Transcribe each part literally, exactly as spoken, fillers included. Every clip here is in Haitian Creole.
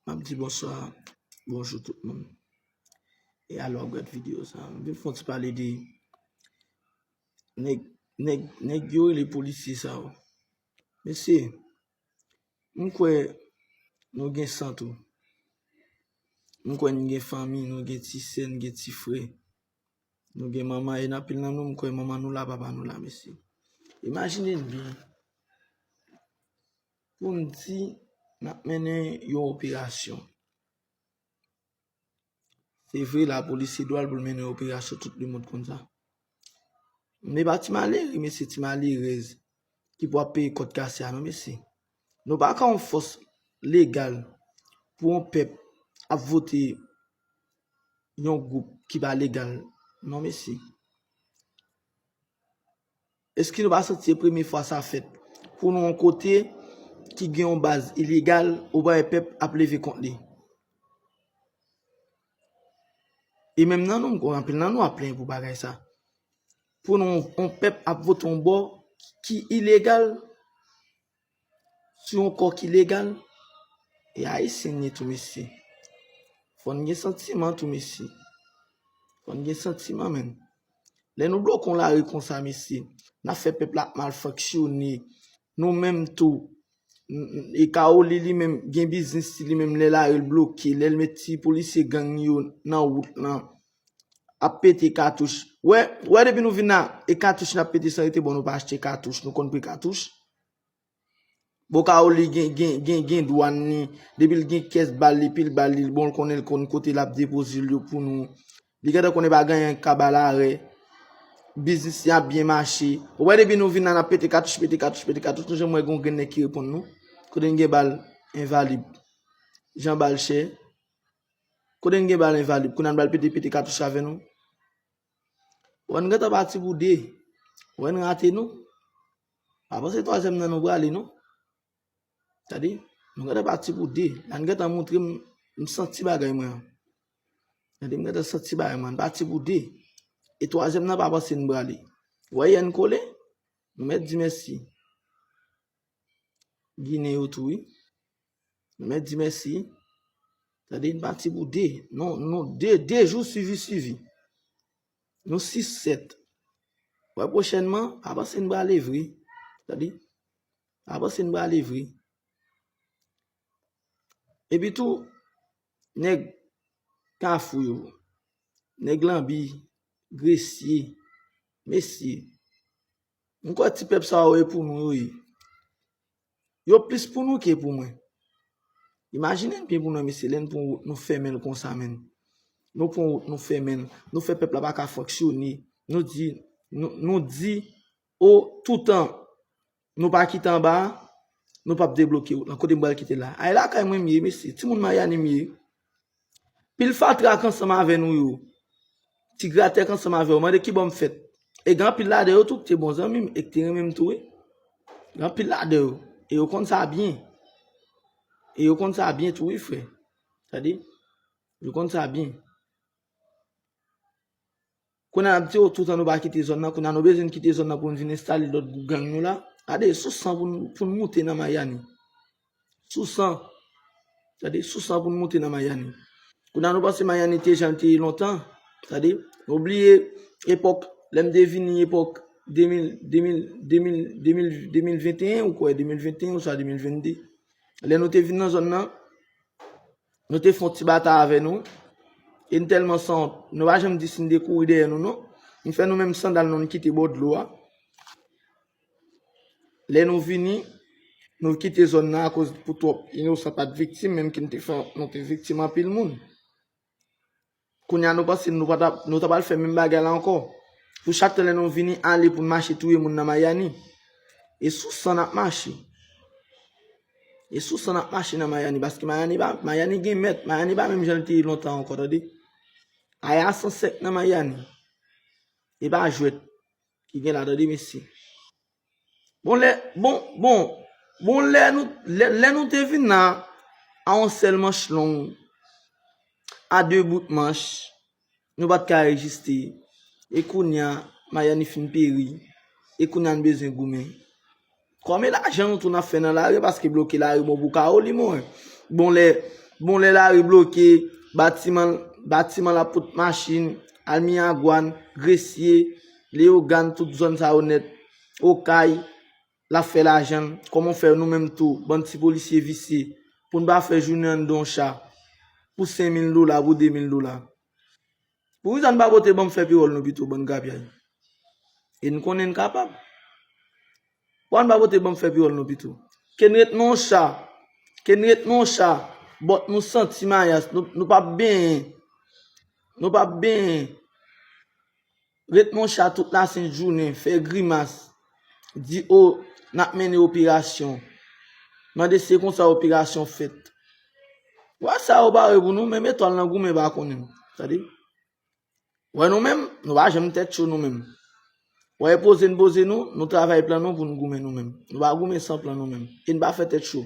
M ap di bonswa, bonjou tout moun. E alò, gad videyo sa. M vin fè yon ti pale de nèg, nèg, nèg yo rele polisye sa yo. Mesye, m kwè nou gen san tou. M kwè nou gen fanmi, nou gen ti sè, nou gen ti frè. Nou gen manman, e anpil nan nou, m kwè manman nou la, papa nou la, mesye. Imajine n byen. Pou n di, n ap mennen yon operasyon. Se vre, lapolis se dwa l pou l mennen operasyon, tout lemonn konn sa. Men pa ti malere, mesye, ti malerèz ki pou ap peye kòb kase a, non, mesye. Nou pa ka yon fòs legal pou yon pèp ap vote yon gwoup ki pa legal, non, mesye. Èske nou pa santi se premye fwa sa fèt? Pou nou yon kote ki gen yon baz ilegal, ou pa wè pèp ap leve kont li. E menm nan nou, m kwè anpil nan nou ap plenyen pou bagay sa. Pou nou, yon pèp ap vote yon bò ki ilegal, sou yon kò ki legal, e Ayisyen n ye tou, mesye. Fò n gen santiman tou, mesye. Fò n gen santiman, menn. Lè nou bloke yon lari konsa, mesye, n ap fè pèp la ap mal fonksyone. Nou menm tou, n-, n-, e Kaoli li menm, gen biznis li menm, lè lari l bloke, lè l met ti polisye gang yo nan wout lan, ap pete katouch. Wè, wè depi nou vin la, e katouch n ap pete san rete, bon, nou pa achte katouch, nou konn pri katouch. Bon, Kaoli gen, gen, gen, gen dwàn li, depi l gen kès bal li, pil bal li, bon, l konnen l konn kote l ap depoze l yo pou nou. Li gentan konnen pa gen anyen k ka ba l arè. Biznis li ap byen mache. Ou wè depi nou vin la, n ap pete katouch, pete katouch, pete katouch, nou janm wè gen yon grenn nèg ki reponn nou? Kote n gen bal? Envalib. Jan bal chè. Kote n gen bal? Envalib. Kounye a n pral pete, pete katouch avè nou? Wè n gentan pati pou de. Wè n rate nou. Pa panse twazyèm nan nou prale, non. Tande, nou gentan pati pou de. La n gentan montre m, m santi bagay mwen an. Tande, m gentan santi bagay mwen an. N pati pou de. E twazyèm nan pa panse n prale. Wè yè n kole, nou mèt di mèsi. Ginen yo tou, wi. Nou mèt di mèsi. Tande, n pati pou de. Non, non, de, de jou swivi, swivi. Nou sis, sèt. Wè pwochènman, pa panse n prale vre. Tande, pa panse n prale vre. Epi tou, nèg Kafou yo, nèg Lanbi, Gresye, mesye, m kwè ti pèp sa yo e pou nou yo ye. Yo plis pou nou ke pou mwen. Imajine n byen pou nou, mesye, lè n pran wout, nou fèmen l konsa, menn. Nou pran wout, nou fèmen l. Nou fè pèp la pa ka fonksyone. Nou di, nou, nou di, o, toutan nou pa kite anba a, nou p ap debloke wout lan. Kote m pral kite la? Ay, lakay mwen m ye, mesye. Timoun Mayani m ye. Pil fatra k ansanm avè nou yo, ti gratè k ansanm avè yo, mande kibò m fèt. E gen anpil ladan yo tou ki te bon zanmi m e ki te renmen m tou, wi. Gen anpil ladan yo. E yo konn sa byen. E yo konn sa byen tou, wi, frè. Tande? Yo konn sa byen. Kounye a n ap di, o, toutan nou pa kite zòn nan, kounye a nou bezwen kite zòn nan pou n vin enstale lòt gwoup gang nou la. Gade, sou san pou n, pou n moute nan Mayani. Sou san. Gade, sou san pou n moute nan Mayani. Kounye a nou panse Mayani te jan l te ye lontan. Gade, nou bliye epòk, lè m te vini epòk de mil, de mil, de mil, de mil, de mil venteyen, ou kwè, de mil venteyen oswa de mil vennde. Lè nou te vin nan zòn nan, nou te fè yon ti batay avè nou. E n tèlman sanwont, nou pa janm di si n te kouri dèyè nou, non. N fè nou menm sandal nou, n kite bò dlo a. Lè nou vini, nou kite zòn nan akoz pou twòp inosan pa t viktim, menm ke n te fè, nou te viktim anpil moun. Kounye a nou panse nou pa t ap, nou ta pral fè menm bagay la ankò. Pou chak tan lè nou vini, ale pou n mache touye moun nan Mayani. E sou san n ap mache. E sou san n ap mache nan Mayani, paske Mayani pa, Mayani gen mèt, Mayani pa menm jan l te ye lontan ankò, tande. Aya san senk nan Mayani. E pa jwèt ki gen la, tande, mesye. Bon, lè, bon, bon, bon, lè nou, lè, lè nou te vin la, a yon sèl manch long, a de bout manch, nou pa t ka reziste. E kounye a, Mayani fin peri. E kounye a, n bezwen goumen. Kòm e lajan nou tou n ap fè nan lari, paske bloke lari bon pou Kaoli, mwen. Bon, lè, Bon, lè lari bloke, batiman, batiman la pot machin, al Miragwàn, Gresye, Leyogàn, tout zòn sa yo nèt, Okay, l ap fè lajan l. Kòman w fè nou menm tou, bann ti polisye visye, pou n pa fè jounen anndan yon cha pou senk mil dola, pou de mil dola? Poukisa n pa pote ban m fè piwòl nou pito, bann grapyay? E n konnen n kapab. Poukisa n pa pote ban m fè piwòl nou pito? Ke n ret nan yon cha, ke n ret nan yon cha, bòt nou santi mayas, nou, nou p ap benyen, nou p ap benyen. Ret nan yon cha tout lasent jounen, fè grimas, di o, n ap mennen operasyon. Mande se konsa operasyon fèt. Wè sa yo pare pou nou, menm etwal nan goumen pa konnen. Tande? Wè nou menm, nou pa janm tèt cho nou menm. Wè poze n poze nou, nou travay plan nou pou n goumen nou menm. Nou pa goumen san plan nou menm. E n pa fè tèt cho.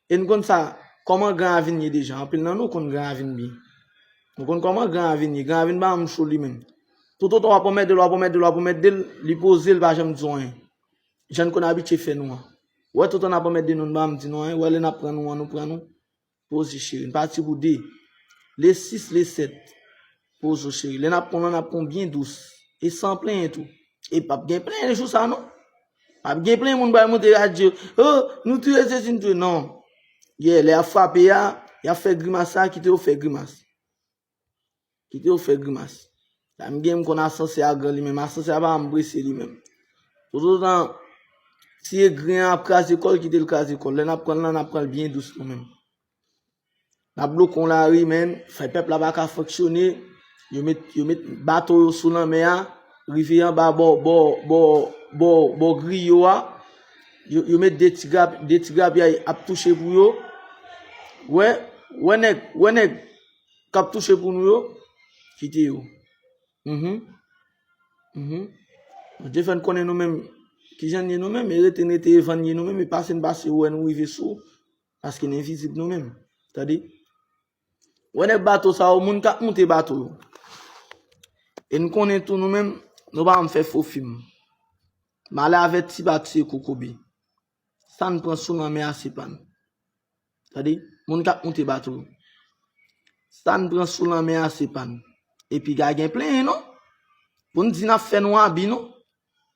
E n konn sa, kòman Gran Ravin ye deja. Anpil nan nou konn Gran Ravin byen. Nou konn kòman Gran Ravin ye. Gran Ravin pa janm cho li menm. Toutotan w ap anmède l, w ap anmède l, w ap anmède l, li poze, li pa janm di w anyen. Jan n konn abitye fè nou an. Wè toutan n ap anmède nou, n pa janm di nou anyen. Wè lè n ap pran nou an, nou pran nou. Poze cheri, n pati pou de. Le sis, le sèt. Poze w cheri. Lè n ap pran w lan, n ap pran w byen dous. E san plenyen tou. E p ap gen plenyen jou sa non. P ap gen plenyen moun pral monte radyo. Oh, nou touye sesi, nou touye. Non. Yeah, lè y ap frape a, y ap fè grimas sa, kite yo fè grimas. Kite yo fè grimas. Sa m gen, m konn asansè a gran li menm. Asansè a pa janm prese li menm. Toutotan ti egri an ap kraze kò l, kite l kraze kò l. Lè n ap pran l lan, n ap pran l byen dous nou menm. N ap bloke yon lari, men fè pèp la pa ka fonksyone. Yo met, yo met bato yo sou lanmè a, rive anba bò, bò, bò, bò, bò griyo a. Yo, yo met de ti grap, de ti grapyay ap touche pou yo. Wè, wè nèg, wè nèg k ap touche pou nou yo, kite yo. Mhm. Mhm. Bondye fè n konnen nou menm, kijan n ye nou menm, e rete n rete, e vann ye nou menm, e pase n pase, ou wè nou rive sou, paske n envizib nou menm. Tande? Wè nèg bato sa yo, moun k ap monte bato yo. E n konnen tou nou menm, nou pa janm fè fo fim. Malè avèti pa tiye kokobe. Sa n pran sou lanmè a se pa n. Tande, moun k ap monte bato yo. Sa n pran sou lanmè a se pa n. Epi ka gen plenyen non. Pou n di n ap fè nou abi non.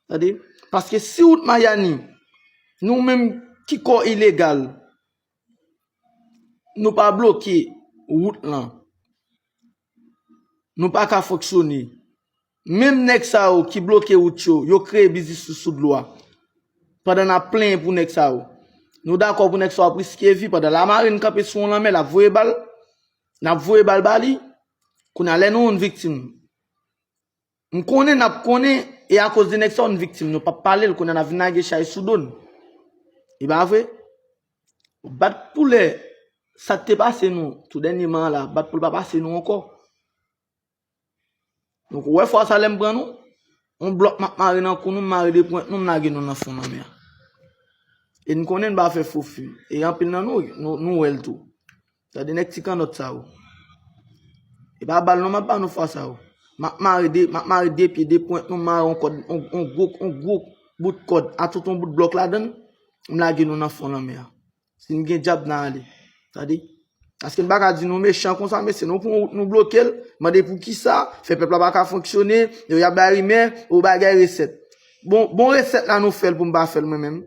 Tande, paske si wout Mayani, nou menm ki kò ilegal, nou pa bloke wout lan. Nou pa ka fonksyone. Menm nèg sa yo ki bloke wout yo, yo kreye biznis sou, sou dlo a. Pandan n ap plenyen pou nèg sa yo. Nou dakò pou nèg sa yo ap riske vi pandan lamarin kanpe sou yon lanmè, l ap voye bal, n ap voye bal ba li. Kounye a lè nou youn viktim, m konnen n ap konnen, e akoz de nèg sa yo n viktim, nou p ap pale l, kounye a n ap vin lage chay sou do n. E pa vre? Bat pou lè sa k te pase nou tou dènyèman an la, bat pou l pa pase nou ankò. Donk, ou wè fwa sa lè m pran nou, yon blòk m ap mare nan kou nou, m mare de pwent nou, m lage nou nan fon lanmè a. E n konnen n pa fè fo fim. E anpil nan nou, nou, nou wè l tou. Tande nèg ti kannòt sa yo. E pa bal non m ap ba nou fwa sa yo. M ap mare de, m ap mare de pye, de pwent nou, m mare yon kòd, yon, yon gwo, yon gwo bout kòd, a tout yon bout blòk ladan l, m lage nou nan fon lanmè a. Si n gen dyab, n a ale. Tande? Paske n pa ka di nou mechan konsa, mesye, nou pran wout nou bloke l, mande poukisa, fè pèp la pa ka fonksyone, yo y ap bay rimè, ou bagay resèt. Bon, bon resèt la nou fè l pou m pa fè l mwen menm.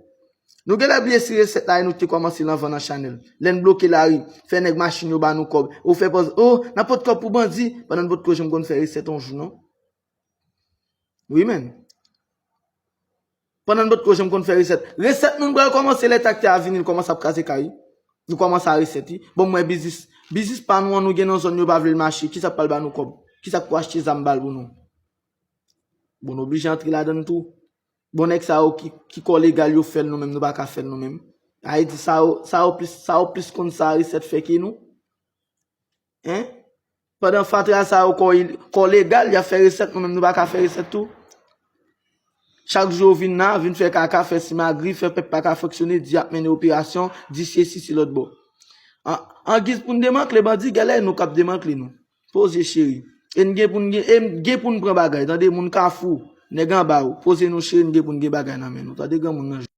Nou genlè bliye si resèt la e nou te kòmanse l anvan nan chanèl. Lè n bloke lari, fè nèg machin yo ba nou kòb. Ou fè pòz, oh, n ap pot kòb pou bandi, pandan n potko janm konn fè resèt yon jou, non. Wi, men. Pandan n potko janm konn fè resèt. Resèt nou pral kòmanse lè traktè a vini, l kòmanse ap kraze kay. Nou kòmanse a resèt, wi. Bon, m wè biznis. Biznis pa nou an nou gen nan zòn yo pa vle l mache. Kisa k pral ba nou kòb? Kisa k pou achte zam bal pou nou? Bon, nou oblije antre ladan l tou. Bon, nèg sa yo ki, ki kò legal yo fè l, nou menm, nou pa ka fè l nou menm. Ayiti, sa yo, sa yo plis, sa yo plis konn sa resèt fè ke nou. Hein? Pandan fatra sa yo kò, kò legal, y ap fè resèt, nou menm nou pa ka fè resèt tou. Chak jou yo vin la, vin fè kaka, fè simagri, fè pèp pa ka fonksyone, di y ap mennen operasyon, di sesi, si lòt bò. An, an giz pou n demantle bandi, genlè nou k ap demantle nou. Poze cheri. E n gen pou n gen, e n gen pou n pran bagay. Tande moun Kafou, nèg anba yo. Poze nou cheri, n gen pou n gen bagay nan men nou. Tande granmoun nan.